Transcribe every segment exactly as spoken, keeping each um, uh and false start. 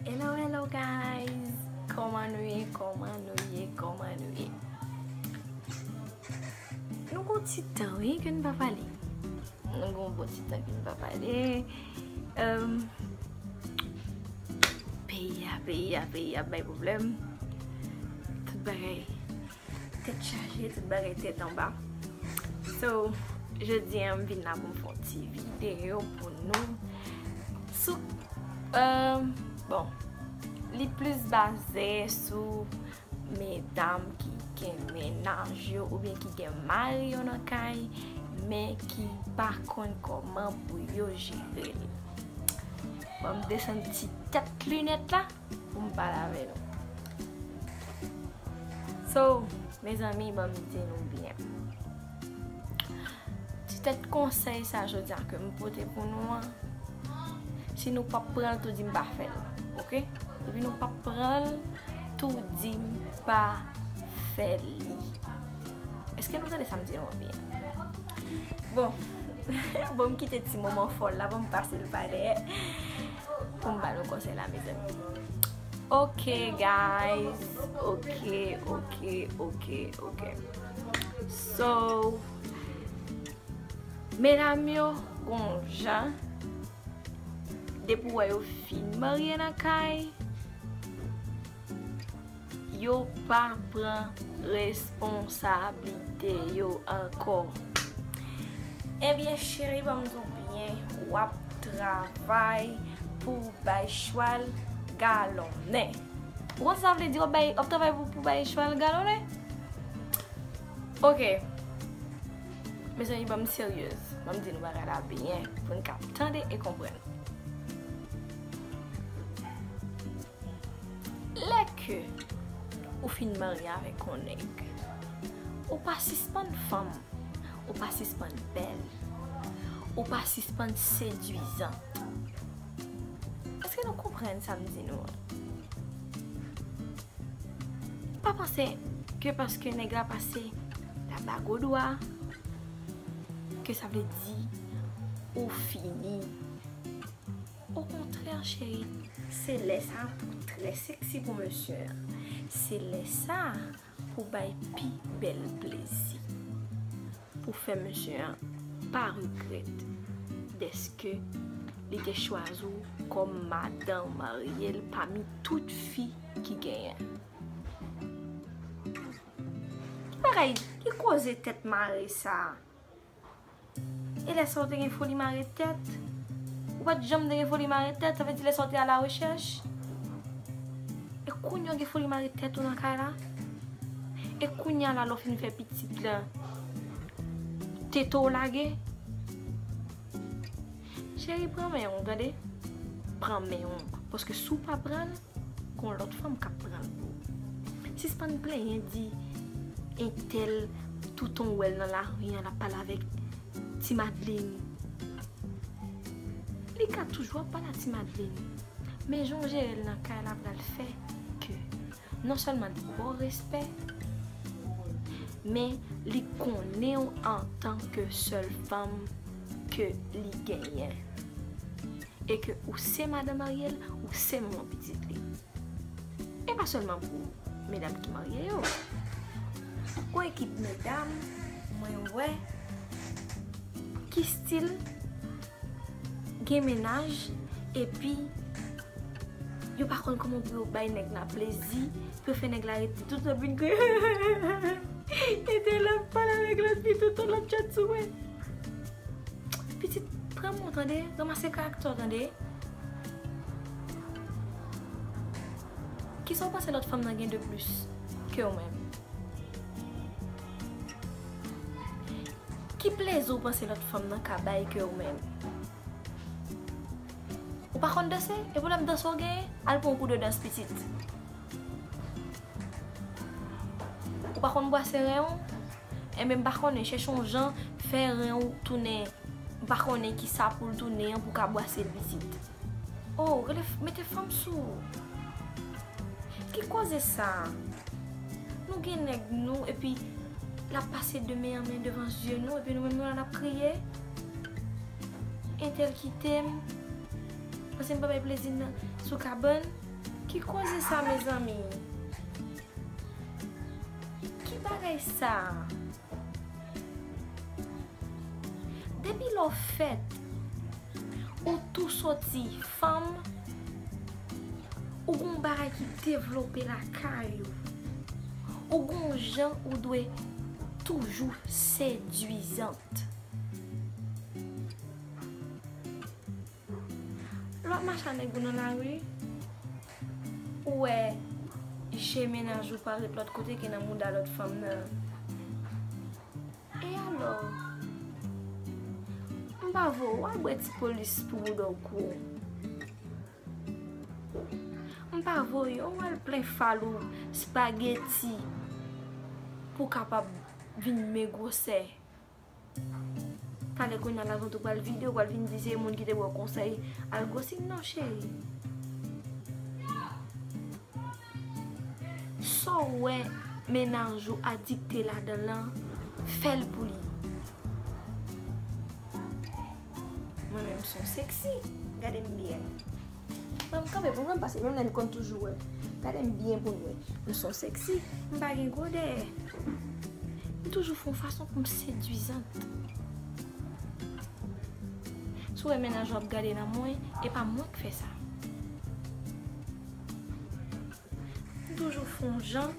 Hello, hello guys! Kòman nou ye? Kòman nou ye? Kòman nou ye? Nou gon ti tan wi ke n pa pale. Nou gon bon ti tan ke n pa pale. Em, peyi a, peyi a, peyi a bay pwoblèm. Tout bagay. Tèt chaje, tout bagay tèt anba. So, jodi a, m vin la pou m fè yon ti videyo pou nou. Sou, euh, bon, li plis baze sou medam ki gen mennaj yo oubyen ki gen mari yo nan kay, men ki pa konn kòman pou yo jere l. Bon, m desann ti tèt linèt la pou m pale avè nou. So, mezanmi, ban m di nou byen. Ti tèt konsèy sa jodi a ke m pote pou nou an, si nou p ap pran l, tou di m pa fè l, oke? Depi nou p ap pran l, tou di m pa fè li. Èske nou tande sa m di nou an byen? Bon, bon, m kite ti moman fòl la, bon, m pase l pa dèyè pou m ba nou konsèy la, mezanmi. Ok, guys. Ok, ok, ok, ok. So, medam yo, gon jan, depi w wè yo fin marye nan kay, yo pa pran responsablite yo ankò. Ebyen, cheri, ban m di w byen, w ap travay pou w bay chwal galonnen. Ou konn sa sa vle di, w ap bay, w ap travay pou, pou bay chwal galonnen? Ok. Mezanmi, ban m seryez. Ban m di nou bagay la byen pou n ka tande e konprann. Lè ke ou fin marye avèk yon nèg, ou pa sispann fanm, ou pa sispann bèl, ou pa sispann sedwizan. Èske nou konprann sa m di nou an? Pa panse ke paske nèg la pase la bague au doigt, ke sa vle di ou fini. Okontrè, cheri, se lè sa pou trè seksi pou mesye a. Se lè sa pou bay pi bèl plezi. Pou fè mesye a pa regrèt dèske li te chwazi w kòm madanm marye l pami tout fi ki genyen. Ki bagay, ki koze tèt mare sa a? E lè sa w te gen foli mare tèt? Ou pa t janm te gen foli mare tèt, sa vle di lè sa w te a la rechèch? E kounye a w gen foli mare tèt ou nan kay la? E kounye a la, lè w fin fè pitit la, tete w lage? Cheri, pran men w, tande? Pran men w. Paske si w pa pran l, gon lòt fanm k ap pran l pou ou. Sispann plenyen, di entèl, toutan w wè l nan lari an, l ap pale avèk ti Madlin. Li ka toujou ap pale ak ti Madlin. Men jan w jere l nan kay la pral fè ke non sèlman li ba w respè, men li konnen w antanke sèl fanm ke li genyen. E ke ou se madanm marye l, ou se manman pitit li. E pa sèlman pou medam ki marye yo. Gon ekip medam, mwen wè, ki stil gen mennaj, epi yo pa konn kòman pou yo bay nèg la plezi, pou yo fè nèg la rete toutan ap vin kriye. Entèl ap pale avèk lòt fi toutan l ap tchat sou mwen. Pitit, pran men w tande, ranmase karaktè w tande. Kisa w panse lòt fanm nan gen de plis ke w menm? Ki plezi w panse lòt fanm nan ka bay ke w menm? Ou pa konn danse? E pwoblèm danse w genyen? Al pran yon kou de dans pitit. Ou pa konn bwase ren w? Enben, m pa konnen, chèche yon jan fè ren w tounen, m pa konnen kisa pou l tounen an pou w ka bwase l pitit. Oh, rele, mete fanm sou ou. Ki koze sa? Nou gen nèg nou, epi l ap pase de men an men devan zye nou, epi nou menm nou la n ap kriye. Entèl kite m, paske m pa bay plezi nan, sou kabann. Ki koze sa, mezanmi? Ki bagay sa? Depi lè w fèt, ou tou soti fanm, ou gon bagay ki devlope lakay ou. Ou gon jan ou dwe toujou sedwizant. Lè w ap mache a nèg ou nan lari, ou wè je mennaj ou parèt lòt kote ke nan mouda lòt fanm nan. E alò? M pa voye w al bwè ti polis pou bouda w gwo. M pa voye w al plen fal ou spageti pou w kapab vin men gwosè. Talè kounye a lajan tou pral vide, ou pral vin di se moun ki te ba w konsèy al gwosi. Non, cheri. Sa w wè mennaj ou adikte ladan l lan, fè l pou li. Mwen menm, m se yon seksi. Gade m byen. Mwen, m kanpe pou mwen, paske menm lè m konn toujou wè. Gade m byen pou n wè. M se yon seksi. M pa gen gwo dèyè. M toujou fè yon fason pou m sedwizant. Si w wè mennaj ou ap gade nan mwen, e pa mwen k fè sa. M toujou fè yon jan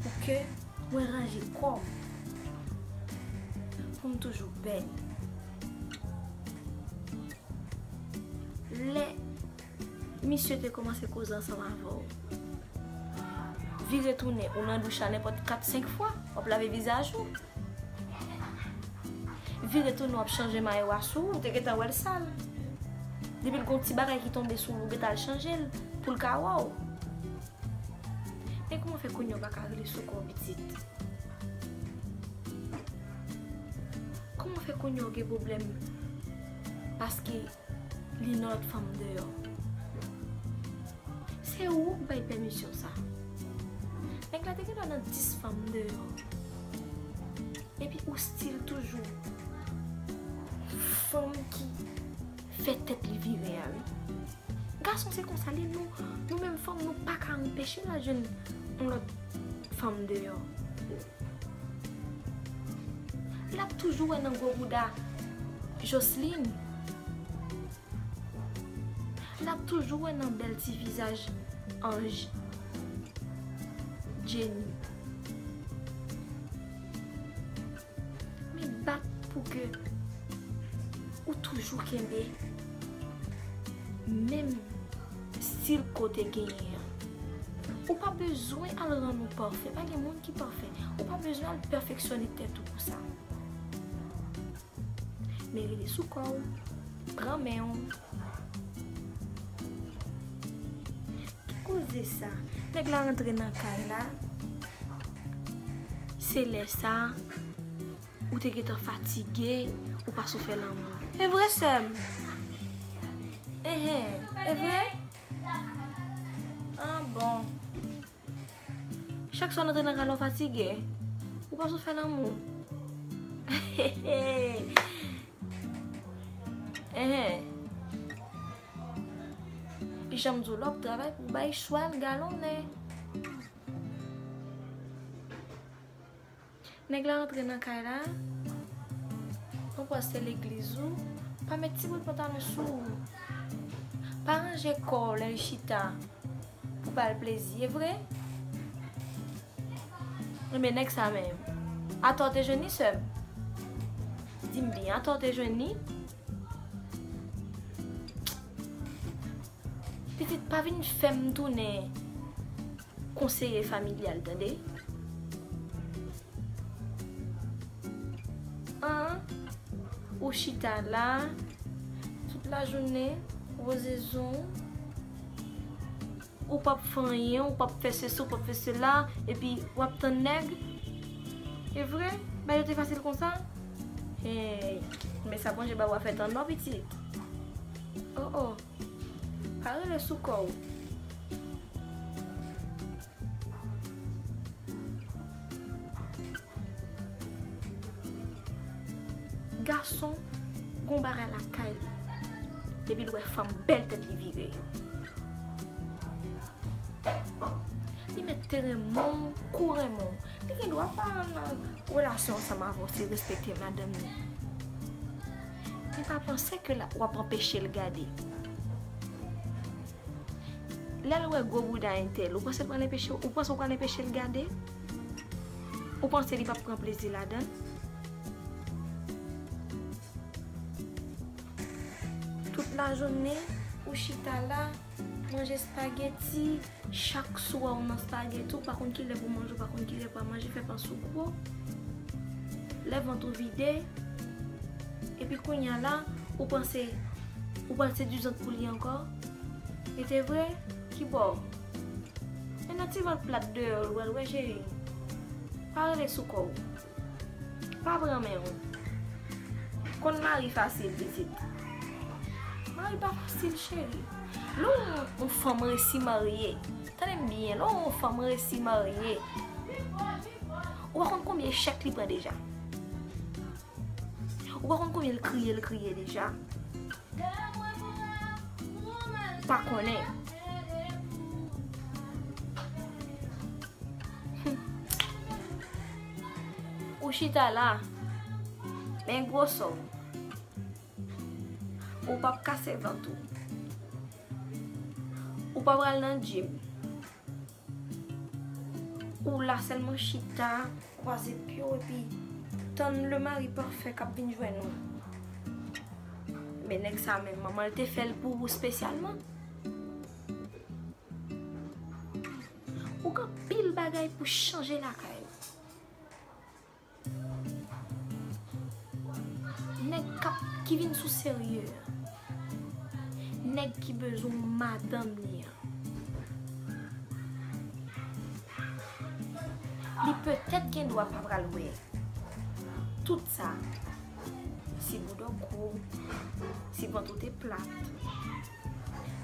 pou ke mwen ranje kò m, pou m toujou bèl. Lè misye te kòmanse koze ansanm avè w, vire tounen, ou nan douch la nenpòt kat, senk fwa, w ap lave vizaj ou. Vire tounen, w ap chanje mayo a sou ou, ou te gentan wè l sal. Depi l gon ti bagay ki tonbe sou ou, ou gentan al chanje l pou l ka wè w. Men kòman fè kounye a w pa ka rele sou kò w pitit? Kòman fè kounye a w gen pwoblèm? Paske li nan lòt fanm deyò. Se ou k bay pèmisyon sa. Nèg la te gentan nan dis fanm deyò. Epi ou still toujou fanm ki fè tèt li vire a, wi. Gason se konsa li ye, nou, nou menm fanm, nou pa ka anpeche l al jwenn yon lòt fanm deyò. L ap toujou wè nan gwo bouda Joseline. L ap toujou wè nan bèl ti vizaj anj Jenny. Men bat pou ke ou toujou kenbe menm stil ke w te genyen an. Ou pa bezwen al rann ou pafè. Pa gen moun ki pafè. Ou pa bezwen al pèfeksyone tèt ou pou sa. Men rele sou kò w. Pran men w. Ki koze sa? Nèg la rantre nan kay la. Se lè sa, ou te gentan fatige, ou pa sou fè lanmou. E vre, sè m? Enhen, e vre? Ah bon. Chak swa w rantre nan kay la, w fatige. Ou pa sou fè lanmou. Enhen. Jan m di w la, w ap travay pou w bay chwal galonnen. Nèg la rantre nan kay la, ou panse se legliz ou, pa met ti bout pantalon sou ou. Pa ranje kò w lè l chita pou ba l plezi, e vre? Enben, nèg sa menm, atò w te jwenn li, sè m? Di m byen, atò w te jwenn li? Pitit, pa vin fè m tounen konseye familyal, tande? An, ou chita la, tout lajounen, ou poze zong, ou p ap fè anyen, ou p ap fè sesi, ou p ap fè sela, epi w ap tann nèg. E vre? Bagay yo te fasil konsa? Hey, men sa Bondye ba ou a fè tann non, pitit. Oh, oh. Pa rele sou kò w. Gason gon bagay lakay li. Depi l wè fanm bèl, tèt li vire. Li mèt te renmen w, kou renmen w. Li gen dwa pa nan relasyon ansanm avè w, si respekte madanm li. Men pa panse ke l ap, w ap anpeche l gade. Lè l wè gwo bouda entèl, ou panse l pral anpeche, ou panse w pral anpeche l gade? Ou panse li p ap pran plezi ladan l? Tout lajounen, ou chita la, manje espageti, chak swa ou nan espageti, ou pa konn kilè pou manje, ou pa konn kilè pou manje, fè panse ou gwo. Lè vant ou vide, epi kounye a la, ou panse, ou pral sedizant pou li ankò. E te vre, ki bò? Men nan ti vant plat deyò, ou pral wè cheri. Pa rele sou kò w. Pa pran men w. Konn mari fasil, pitit. Mari pa fasil, cheri. Lè w yon fanm resi marye, tande m byen, lè w yon fanm resi marye, ou pa konn konbyen echèk li pran deja. Ou pa konn konbyen l kriye, l kriye deja. Pa konnen. Ou chita la, men gwo sòm. Ou p ap kase vant ou. Ou pa pral nan gym. Ou la sèlman chita, kwaze pye w epi tann le mari pafè k ap vin jwenn ou. Men nèg sa menm, manman l te fè l pou ou espesyalman. Ou gen anpil bagay pou chanje lakay ou. Nèg k ap, ki vin sou serye. Nèg ki bezwen madanm li an. Li petèt gen dwa pa pral wè tout sa. Si bouda w gwo, si vant ou te plat,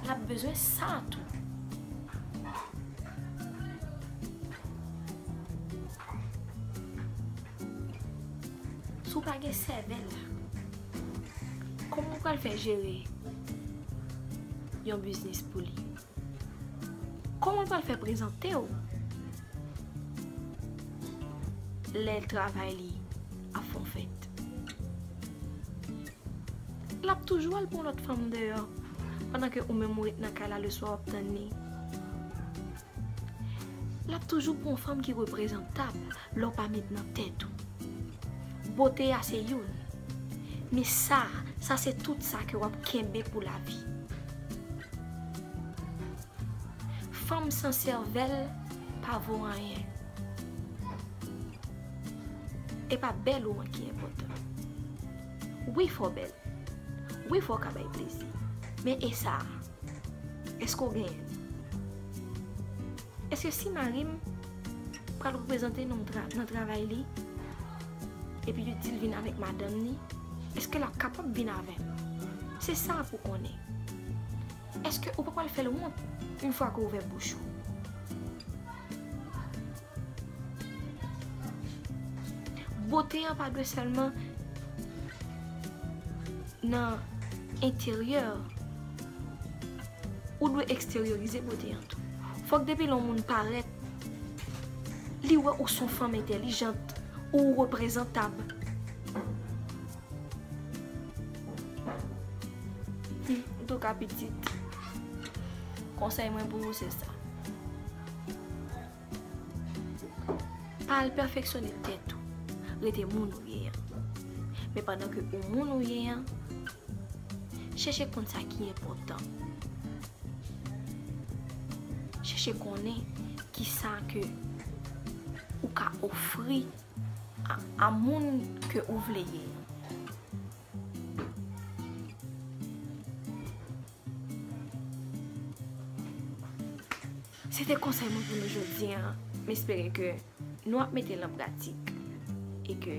l ap bezwen sa tou. Si w pa gen sèvèl, kòman w pral fè jere yon biznis pou li? Kòman l pral fè prezante w lè travay li ap fè w fèt? L ap toujou al pran lòt fanm deyò, pandan ke ou menm ou ret nan kay la, leswa w ap tann li. L ap toujou pran yon fanm ki reprezantab lè w pa met nan tèt ou. Bote a se youn. Men sa, sa se tout sa ke w ap kenbe pou lavi. Fanm san sèvèl pa vo anyen. E pa bèl ou an ki enpòtan. Wi, fò w bèl. Wi, fò w ka bay plezi. Men e sa a? Èske w genyen l? Èske si mari m pral reprezante nou tra-, nan travay li, epi li di l vin avèk madanm li, èske l ap kapab vin avè m? Se sa pou konnen. Èske ou pa pral fè l wont yon fwa ke w ouvè bouch ou? Bote an pa dwe sèlman nan enteryè. Ou dwe eksteryorize bote an tou. Fòk depi lè yon moun parèt, li wè ou se yon fanm entèlijant, ou reprezantab. Hmm, antouka pitit, konsèy mwen pou ou se sa. Pa al pèfeksyone tèt ou. Rete moun ou ye an. Men pandan ke ou moun ou ye an, chèche konn sa ki enpòtan. Chèche konnen ki sa ke ou ka ofri a, a moun ke ou vle ye an. Se te konsèy mwen pou nou jodi a. M espere ke nou ap mete l an pratik e ke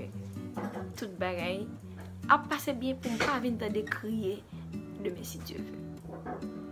tout bagay ap pase byen pou m pa vin tande kriye demen si Dye vle.